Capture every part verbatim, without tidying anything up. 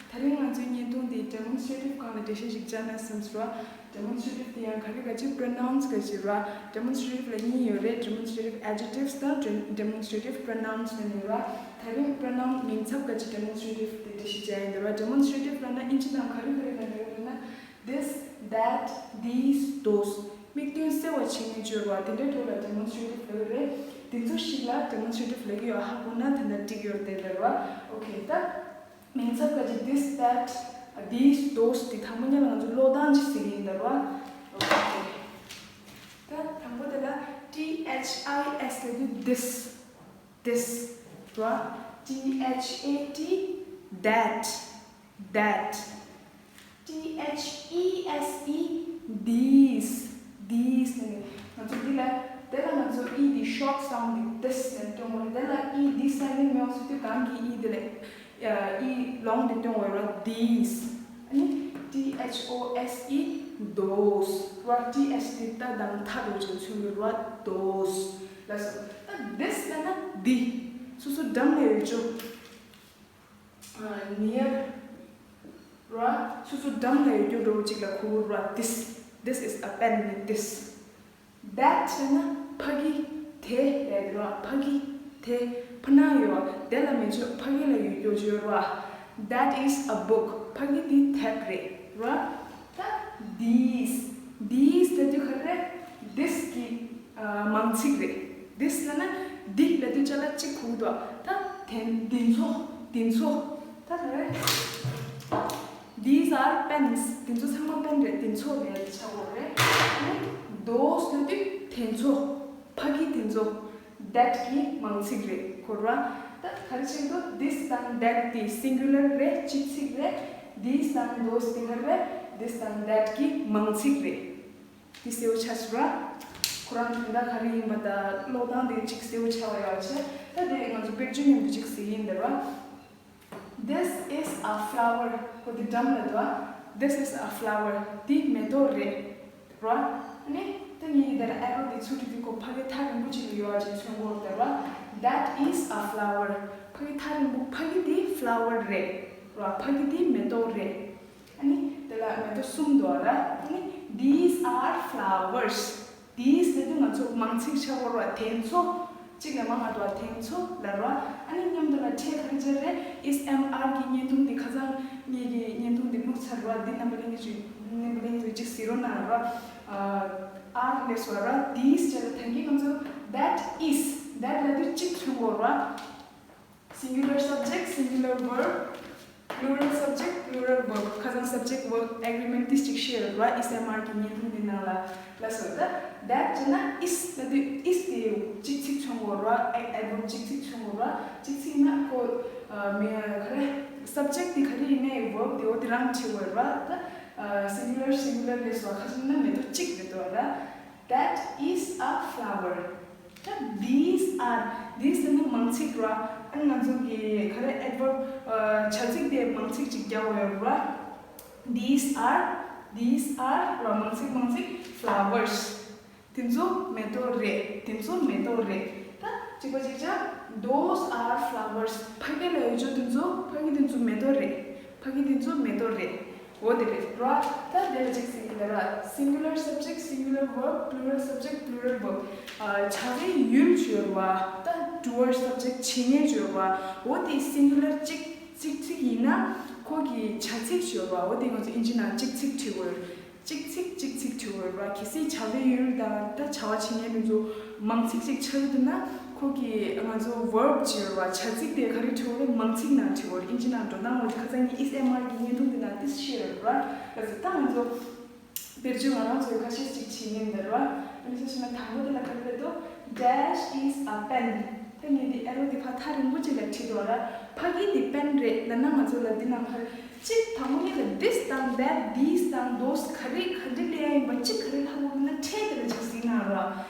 ད་རིང་ང་ཚོའི་བརྙན་ཐུང་འདི་demonstrative སྒང་ལ་འགྲེལ་བཤད་ཞིག་བྱ་ན་བསམ་སོང་། Demonstrative དེ་ཡང་ག་རེ་ག་ཅིག pronouns ག་ཅིག་ར། Demonstrative ལ་གཉིས་ཡོད་རེད། Demonstrative adjectives དང་demonstrative pronouns ལ་ནི་ར། ད་རིང་pronoun མིང་ཚབ་ག་ཅིག demonstrative དེ་འགྲེལ་བཤད་བྱ་ཡིན་འདུག་ར། Demonstrative ལ་ན་ཨིན་ཇི་ནང་ག་རེ་ག་རེ་ལ་ཡོད་རེད་ན། This, that, these, those དམིགས་དོན་གསལ་བ་བྱེད་མཁན་བརྗོད་པ་དེ་འདྲའི་ཐོག་ལ་demonstrative ལབ་ཀྱི་རེད། དེ་ཚོ་ཞིག་ལ་demonstrative ལབ་ཀྱི་ཡོད། ཧ་གོ་ན་དེ་འདྲ་འགྲིག་ཡོད་རེད་དེ་ལབ་ར། Okay ད། མིང་ཚབ་ག་ཅིག this, that, these, those དེ་དང་པོ་ཉིད་ལ་ང་ཚོ་ཀློག་སྟངས་ཅིག་ཟེར་གྱི་ཡིན་ད་ར། Okay ད་དང་པོ་དེ་ལ་T H I S ལབ་དུས་this, this ར། T H A T, that, that, T H E S E, these, these ནི་ང་ཚོ་འདི་ལ་དེ་ལ་ང་ཚོ་E དེ་short sound དེ་this ནས་སྟོན་དགོས་རེད། དེ་ལ་E དེ་silent མེད་པ་བཟོ་དུས་གང་གི་E དེ་ལ་E long དེ་སྟོན་དགོས་རེད། These ཨ་ནི་T H O S E, those ར། T H དེ་ད་དང་ཐ་འགྲོ་ཅིག་མཚོན་གྱི་ར། Those ལ་སོ། ད་this ལ་ན་འདི་སོ་སོ་འགྲམ་ལ་ཡོད་ཅོ། near ར། སོ་སོ་འགྲམ་ལ་ཡོད་རྒྱུ་འདྲ་བོ་ཅིག་ལ་གོ་དགོས་ར། This, this is a pen ནི་this། That ཟེར་ན་ཕ་གི་དེ་ལབ་ར། ཕ་གི་དེ་ཕ་ན་ཡོད། དེ་ལ་མེད་ཆོག་ཕ་གི་ལ་ཡོད་རྒྱུ་ཅིག་ཡོད་ར། That is a book ཕ་གི་དེ་དེབ་རེད་ར། ད་these, these ལབ་དུས་ག་རེ་རེད། This གི་ཨ་མང་ཚིག་རེད། This ལབ་ན་འདི་ལབ་དུས་ཅ་ལག་གཅིག་གོ་གི་འདུག་ད་དེ་འདི་ཚོ་འདི་ཚོ་ད་ག་རེ། These are pens དེ་ཚོ་ཚང་མ་པེན་རེད། དེ་ཚོ་ལབ་ཆགས་ཡོད་རེད། Those ལབ་དུས་དེ་ཚོ་ཕ་གི་དེ་ཚོ། That གི་མང་ཚིག་རེད་གོ་ར། ད་ག་རེ་བྱེད་འདུག This དང་that དེ་singular རེད། གཅིག་ཚིག་རེད། These དང་those དེ་ག་རེ་རེད། This དང་that གི་མང་ཚིག་རེད། འདི་གསལ་བོ་ཆགས་སོང་ར། ཁོ་རང་དོན་དག་ག་རེ་ཡིན་པ་དང་ཀློག་སྟངས་དེ་གཅིག་གསལ་བོ་ཆགས་པ་ཡག་བྱས། ད་དེ་ང་ཚོ་དཔེར་བརྗོད་མཉམ་དུ་གཅིག་གཟིགས་ཡིན་འདི་ར། This is a flower ཁོ་འདི་འགྲམ་ལ་འདུག This is a flower འདི་མེ་ཏོག་རེད་ར། ཨ་ནི་ད་ངས་འདི་ལ་arrow འདི་ཚུར་བྲིས་དུས་ཁོ་ཕ་གི་ཐག་རིང་པོ་ཅིག་ལ་ཡོད་པ་ཅིག་མཚོན་གྱི་ཡོད་རེད་ར། That is a flower ཕ་གི་ཐག་རིང་པོ། ཕ་གི་འདི་flower རེད་ར། ཕ་གི་འདི་མེ་ཏོག་རེད། ཨ་ནི་དེ་ལ་མེ་ཏོག་གསུམ་འདུག་ར། ཨ་ནི་these are flowers these ལབ་དུས་ང་ཚོ་མང་ཚིག་ཆགས་ཡོད་ར། དེ་ཚོ་གཅིག་ལས་མང་བ་འདུག་ར། དེ་ཚོ་ལབ་ར། ཨ་ནི་མཉམ་དུ་ལ་ཕྲད་ག་རེ་བྱས་རེད། S M R གི་བརྙན་ཐུང་འདི་ཁ་སང་ངེད་ཀྱི་བརྙན་ཐུང་འདི་བླུགས་ཚར་ར། འདི་རྣམ་པ་ལྷན་རྒྱས་ཚོས་རྣམ་པ་ལྷན་རྒྱས་ཚོས་གཅིག་གཟིགས་རོགས་གནང་ར། R ལས་སོ་ར། These བྱས་ལ་ད་གིན་ང་ཚོ་that is that ལབ་དུས་གཅིག་མཚོན་གྱི་ཡོད་ར། Singular subject, singular verb, plural subject, plural verb. ཁ་སང་subject verb agreement ཏིས་ཅིག་བཤད་ཡོད་ར། S M R གི་བརྙན་ཐུང་འདི་ནང་ལ་ལ་སོ། ད་that བྱས་ན་is ལབ་དུས་is དེ་གཅིག་ཚིག་མཚོན་གྱི་ཡོད་ར། adverb གཅིག་ཚིག་མཚོན་གྱི་ཡོད་ར། གཅིག་ཚིག་ན་ཁོ་མི་ག་རེ་subject དེ་ག་རེ་ཡིན་ནའི་verb དེ་འོ་དེ་རང་བྲིས་ཡོད་ར། ད་singular singular ལས་སོ་ཁ་སང་ན་མེ་ཏོག་གཅིག་རེད་འདུག་ར། That is a flower. ད་these are, these དེ་ནི་མང་ཚིག་ར། ཨ་ནི་ང་ཚོ་གི་ག་རེ་adverb བྱ་ཚིག་དེ་མང་ཚིག་ཅིག་རྒྱག་ཡོད་ར། These are, these are ར་མང་ཚིག་མང་ཚིག flowers དེ་ཚོ་མེ་ཏོག་རེད། དེ་ཚོ་མེ་ཏོག་རེད། ད་གཅིག་པ་གཅིག་ཆ། Those are flowers ཕ་གི་ལ་ཡོད་ཆོག་དེ་ཚོ་ཕ་གི་དེ་ཚོ་མེ་ཏོག་རེད། ཕ་གི་དེ་ཚོ་མེ་ཏོག་རེད། འོ་དེ་རེད་ར། ད་དེ་ལ་གཅིག་ཟེར་གྱི་ལ་ར། Singular subject, singular verb, plural subject, plural verb བྱ་བའི་ཡུལ་བརྗོད་པ། ད་doer subject བྱེད་མཁན་བརྗོད་པ། འོ་དེ་singular གཅིག་གཅིག་ཚིག་ཡིན་ན་ཁོ་གི་བྱ་ཚིག་བརྗོད་པ། འོ་དེ་ང་ཚོ་ཨིན་ཇི་ནང་གཅིག་ཚིག་བྲིས་དགོས། གཅིག་ཚིག་གཅིག་ཚིག་བྲིས་དགོས་ར། གལ་སྲིད་བྱ་བའི་ཡུལ་དང་ད་བྱ་བ་བྱེད་མཁན་དེ་ཚོ་མང་ཚིག་ཅིག་ཆགས་ཡོད་ན་ཁོ་གི་ང་ཚོ་verb བྱེད་ར། བྱ་ཚིག་དེ་ག་རེ་བྲིས་དགོས་རེད། མང་ཚིག་ནང་བྲིས་དགོས་རེད། ཨིན་ཇི་ནང་འགྲོ་སྟངས་འོ་དེ་ཁ་སང་ངས་S M R གི་བརྙན་ཐུང་དེ་ནང་ཏིས་བཤད་ཡོད་ར། གལ་སྲིད་ད་ང་ཚོ་དཔེར་བརྗོད་ང་རང་ཚོས་ཁ་ཤས་ཅིག་བྱེད་ངེས་འདུག་ར། ཨ་ནི་ཤ་ཤི་ན་དང་པོ་དེ་ལ་ག་རེ་རེད་དོ། Dash is a pen ད་ངས་འདི་arrow འདི་ཕར་ཐག་རིང་པོ་ཅིག་ལ་བྲིས་འདུག་ར། ཕ་གི་འདི་པེན་རེད་ལབ་ན་ང་ཚོ་ལ་འདི་ནང་ག་རེ་གཅིག་དང་པོ་ཉིད་ལ་this དང་that, these དང་those ག་རེ་ག་འདྲ་ལབ་ཡ་ཡིན་པ་གཅིག་ག་རེ་ལྷག་དགོས་ན་ཕྲད་དེ་ལ་ཅིག་གཟིགས་ན་ར།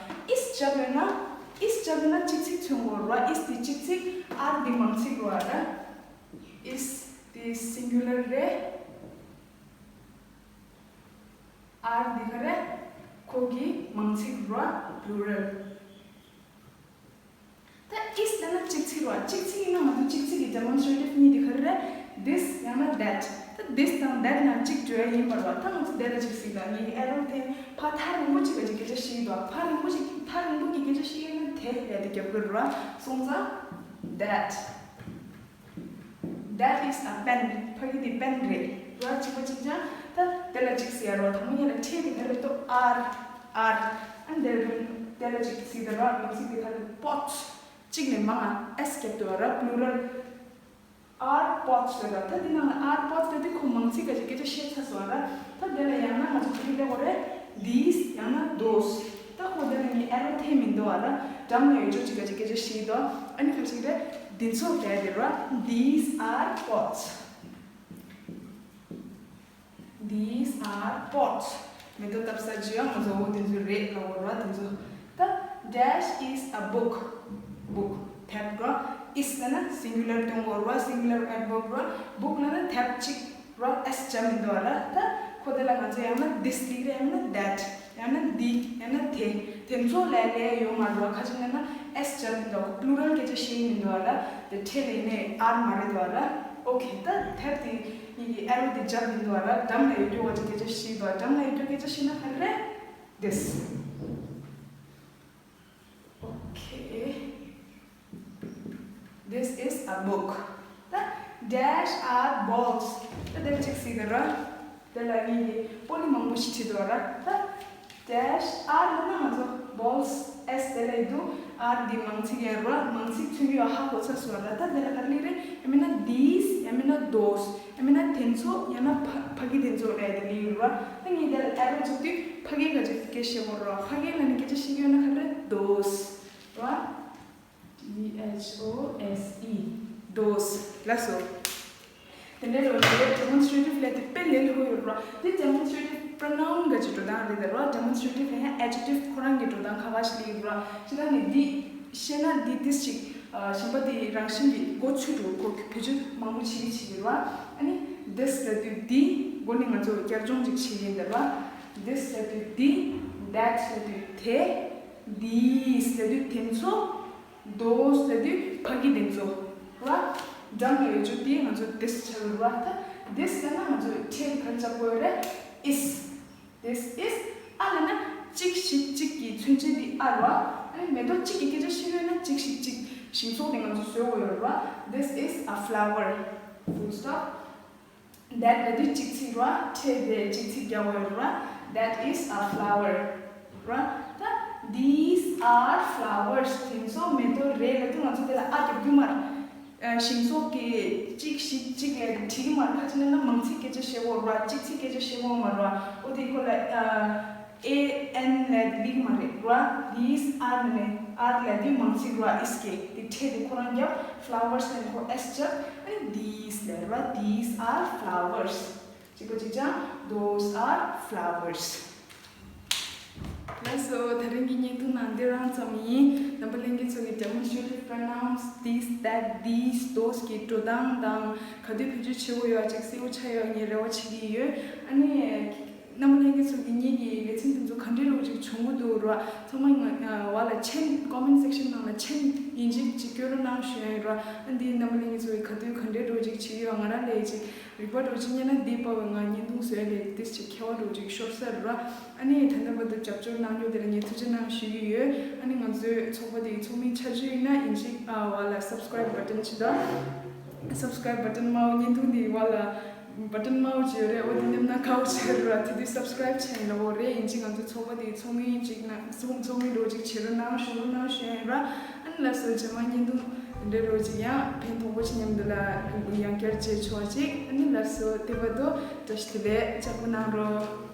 is བྱ་དགོས་ན་is བྱ་དགོས་ན་གཅིག་ཚིག་མཚོན་དགོས་ར། is འདི་གཅིག་ཚིག are འདི་མང་ཚིག་ར། is འདི་singular རེད། are འདི་ག་རེ་ཁོ་གི་མང་ཚིག་ར། plural ད་is ལབ་ན་གཅིག་ཚིག་ར། གཅིག་ཚིག་ཡིན་ན་ང་ཚོ་གཅིག་ཚིག་གི་demonstrative གཉིས་དེ་ག་རེ་རེད། this ཡང་ན་that། ད་this དང་that ནང་གཅིག་འགྲོ་ཡ་ཡིན་པ་རེད་བ། ད་ང་ཚོ་དེ་ལ་གཅིག་གཟིགས་དང་། ངའི་ཨེ་རོ་དེ་ཕར་ཐག་རིང་པོ་གཅིག་ག་ཅིག་སྐད་ཆ་བཤད་ཀྱི་འདུག་ཕར་རིང་པོ་གཅིག་ཐག་རིང་པོ་གི་སྐད་ཆ་བཤད་ཡོད་ན་དེ་ལས་དེ་རྒྱབ་དགོས་རེད་བ། སོང་ཙང་that that is a pen། ཕ་གི་དེ་པེན་རེད་བ། གཅིག་པ་གཅིག་རྐྱང་། ད་དེ་ལ་གཅིག་གཟིགས་ཡ་རེད་བ། དང་པོ་ཉིད་ལ་ཁྲེལ་གྱི་དེ་ལ་ཏོ་ཨར་ཨར། ཨ་ནི་དེ་ལ་དེ་ལ་གཅིག་གཟིགས་དང་ར། མིང་ཚིག་དེ་ག་ལ་པོཊ། གཅིག་ནས་མང་ང་ཨེས་རྒྱབ་འདུག་བ་ར། པུ་ལུ་རལ། ཨར་པོཊ་ཟེར་བ། ད་འདི་ནང་ལ་ཨར་པོཊ་ཟེར་དུས་ཁོ་མང་ཚིག་ག་ཅིག་སྐད་ཆ་བཤད་ཚར་སོང་བ་ར། ད་དེ་ལ་ཡང་ན་ང་ཚོ་ག་རེ་ལབ་དགོས་རེད། these ཡང་ན་those། ད་ཁོ་དེ་ལ་ངའི་ཨེ་རོ་འཐེན་མི་འདུག་བ་ར། འགྲམ་ལ་ཡོད་ཅོག་ཅིག་ག་ཅིག་སྐད་ཆ་བཤད་འདུག་ཨ་ནི་ག་ཅིག་རེད། འདི་ཚོ་རེད་དེ་ར། These are pots། These are pots། མེ་ཏོག་བཏབ་ས་ཅི་ཡང་ང་ཚོ་འོ་དེ་ཚོ་རེད་ལ་འོ་ར་དེ་ཚོ། ད་dash is a book། book། དེབ་ར། is ལབ་ན་singular སྟོན་གོ་ར། singular adverb ར། book ལབ་ན་དེབ་གཅིག་ར། ཨེས་བྱ་མི་འདུག་ར། ད་ཁོ་དེ་ལ་ང་ཚོ་ཡང་ན་this ལབ་ར། ཡང་ན་that། ཡང་ན་འདི། ཡང་ན་དེ། དེ་ཚོ་ལས་ལས་ཡོད་མ་རེད་བ། ཁ་ཅིག་ན་ན་ཨེས་སྦྱར་མི་འདུག་པུ་ལུ་རལ་སྐད་ཆ་བཤད་མི་འདུག་བ་ར། དེ་ཁྲེལ་ལས་ནས་ཨར་མ་རེད་བ་ར། ཨོ་ཁེ། ད་དེབ་དེ་གཉིས་ཀྱི་ཨེ་རོ་དེ་སྦྱར་མི་འདུག་བ་ར། འགྲམ་ལ་ཡོད་རྒྱུ་བ་ཅིག་སྐད་ཆ་བཤད་འདུག་འགྲམ་ལ་ཡོད་རྒྱུ་སྐད་ཆ་བཤད་ན་ག་རེ་རེད། This། Okay, this is a book. ད་dash are balls. ད་དེབ་ཅིག་གཟིགས་དང་ར། དེ་ལ་ངས་ཀྱི་པོ་ལི་མང་པོ་ཞིག་བྲིས་འདུག་ར། ད་dash are ལབ་ན་ང་ཚོ་balls། S དེ་ལ་ཡོད་དུས་are འདི་མང་ཚིག་ཡིན་ར། མང་ཚིག་ཚུད་ཡོད་ཧ་གོ་ཚར་སོང་ར། ད་དེ་ལ་ག་རེ་ལབ་རེད། ཡང་མིན་ན་these། ཡང་མིན་ན་those། ཡང་མིན་ན་དེ་ཚོ། ཡང་ན་ཕ་ཕ་གི་དེ་ཚོ་རེད་དེ་ལབ་ཡོད་ར། ད་ངས་དེ་ལ་ཨེ་རོ་བཅུག་དུས་ཕ་གིའི་ག་ཅིག་སྐད་བཤད་དགོས་ར། ཕ་གི་ལབ་ནས་སྐད་ཆ་བཤད་ཀྱི་ཡོད་ན་ག་རེ་རེད། Those ར། T H O S E། Those། ལགས་སོ། དེ་འདྲའི་ལོ་རེད། demonstrative ལས་དེ་དཔེ་ལས་སླ་པོ་ཡོད་ར། དེ་demonstrative pronoun ག་ཅིག་འགྲོ་སྟངས་རེད་དེ་ར། demonstrative ཡང་adjective ཁོ་རང་གི་འགྲོ་སྟངས་ཁ་ཁ་ཞིག་ལས་ཡོད་ར། ཅི་ལྟར་ནི་འདི་ཤེས་ན་འདི་this ཅིག་གཞན་པ་དེ་རང་བཞིན་གྱི་གོ་ཆོད་འགྲོ། ཁོ་བེད་སྤྱོད་མང་པོ་བྱེད་ཀྱི་བྱེད་ཀྱི་ར། ཨ་ནི་this ལབ་དུས་འདི་མགོ་ནས་ང་ཚོ་བསྐྱར་སྦྱོང་ཅིག་བྱེད་ཀྱི་ཡིན་དེ་ར། this ལབ་དུས་འདི། that ལབ་དུས་དེ། these ལབ་དུས་དེ་ཚོ། Those ལབ་དུས་ཕ་གི་དེ་ཚོ་ར། འགྲམ་ལ་ཡོད་རྒྱུ་དེ་ང་ཚོ་this ཆགས་ཡོད་ར། ད་this ལབ་ན་ང་ཚོ་ཁྲེལ་ག་རེ་རྒྱབ་དགོས་རེད། is། This is། ཨ་ལབ་ན་གཅིག་ཞིག་གཅིག་གི་མཚོན་བྱེད་དེ་ཨ་ར། ཨ་ནི་མེ་ཏོག་གཅིག་གི་སྐད་ཆ་བཤད་ཡོད་ན་གཅིག་ཞིག་གཅིག། ཞིང་ཚོགས་དེ་ང་ཚོ་བཟོ་དགོས་ཡོད་ར། This is a flower། Full stop། That ལབ་དུས་གཅིག་ཚིག་ར། ཁྲེལ་དེ་གཅིག་ཚིག་རྒྱག་དགོས་ར། That is a flower ར། ད་these are flowers། དེ་ཚོ་མེ་ཏོག་རེད་ལབ་དུས་ང་ཚོ་དེ་ལ་ཨ་རྒྱབ་རྒྱུ་མ་རེད། ཨ་ཞིང་ཚོགས་ཀྱི་གཅིག་ཞིག་གཅིག་ལབ་དེ་འགྲིག་གི་མ་རེད། ཁ་ཅིག་ན་ན་མང་ཚིག་སྐད་ཆ་བཤད་དགོས་ར། གཅིག་ཚིག་སྐད་ཆ་བཤད་དགོས་མ་རེད་བ། འོ་དེ་ཁོ་ལ་ཨ་A N ལབ་དེ་འགྲིག་གི་མ་རེད་ར། These are ནས་are ལབ་དེ་མང་ཚིག་ར། is གི་དེ་ཁྲེལ་དེ་ཁོ་རང་རྒྱབ། flowers ལབ་ཁོ་S རྒྱབ། ཨ་ནི་these ལབ་ར། These are flowers། གཅིག་པ་གཅིག་རྐྱང་། Those are flowers། ལགས་སོ། དེ་རིང་གི་བརྙན་ཐུང་ནང་འདི་རང་ཙམ་ཡིན། རྣམ་པ་ལྷན་རྒྱས་ཚོ་གི་demonstrative pronouns this, that, these, those གི་འགྲོ་སྟངས་དང་ག་དུས་བེད་སྤྱོད་བྱེད་དགོས་ཡོད་ཅིག་གསལ་པོ་ཆགས་ཡོད་ངས་རེ་བ་བྱེད་ཀྱི་ཡོད། ཨ་ནི་རྣམ་པ་ལྷན་རྒྱས་ཚོ་གི་ངེད་ཀྱི་ལེ་ཚན་དེ་ཚོ་ག་འདྲའི་རོགས་ཅིག་བྱུང་གི་འདུག་ར། ཚང་མ་ང་བ་ལ་མཆན། comment section ནང་ལ་མཆན་ཡིན་གཅིག་ཅིག་སྐྱོན་རོགས་གནང་ཞུ་ཡ་ཡིན་ར། ཨ་འདི་རྣམ་པ་ལྷན་རྒྱས་ཚོ་གི་ག་དུས་ག་འདྲའི་རོགས་ཅིག་བྱེད་ཀྱི་ཡོད། ང་རང་ལས་ཅིག་རིག་པ་རོགས་ཅིག་རྙེད་ན་འདི་པ་བས་ང་བརྙན་ཐུང་བཟོ་ཡ་ལས་ཏིས་ཅིག་ཁྱད་པར་རོགས་ཅིག་ཤོར་ས་རེད་ར། ཨ་ནི་ད་ལྟ་བར་དུ་རྒྱབ་སྐྱོར་གནང་རྒྱུ་དེ་ལ་ངས་ཐུགས་རྗེ་གནང་ཞུ་གི་ཡོད། ཨ་ནི་ང་ཚོའི་ཚོགས་པ་དེའི་ཚོགས་མིའི་ཆ་རྒྱུས་ཡིན་ན་ཡིན་གཅིག་ཨ་བ་ལ་subscribe button ཅིག་དང་། subscribe button དམར་པོ་བརྙན་ཐུང་དེའི་བ་ལ་button དམར་པོ་ཅིག་ཡོད་རེད། འོ་དེ་མནན་ན་ཁག་པོ་ཆགས་རེད་ར། དེ་དུས་subscribe བྱས་ན་འོ་རེད། ཡིན་གཅིག་ང་ཚོའི་ཚོགས་པ་དེའི་ཚོགས་མི་ཅིག་ན་ཚོགས་ཚོགས་མི་རོགས་ཅིག་བྱེད་རོགས་གནང་ཞུ་རོགས་གནང་ཞུ་ཡ་ཡིན་ར། ཨ་ནི་ལགས་སོ། རྗེས་མ་བརྙན་ཐུང་འདྲ་རོགས་ཅིག་ཡང་ཕན་ཐོགས་པོ་ཅིག་མཉམ་དུ་ལ་ཡང་བསྐྱར་མཇལ་ཆོག་ཅིག་ཨ་ནི་ལགས་སོ། དེ་བར་དུ་བཀྲ་ཤིས་བདེ་ལེགས། ལྕགས་པོ་གནང་རོགས།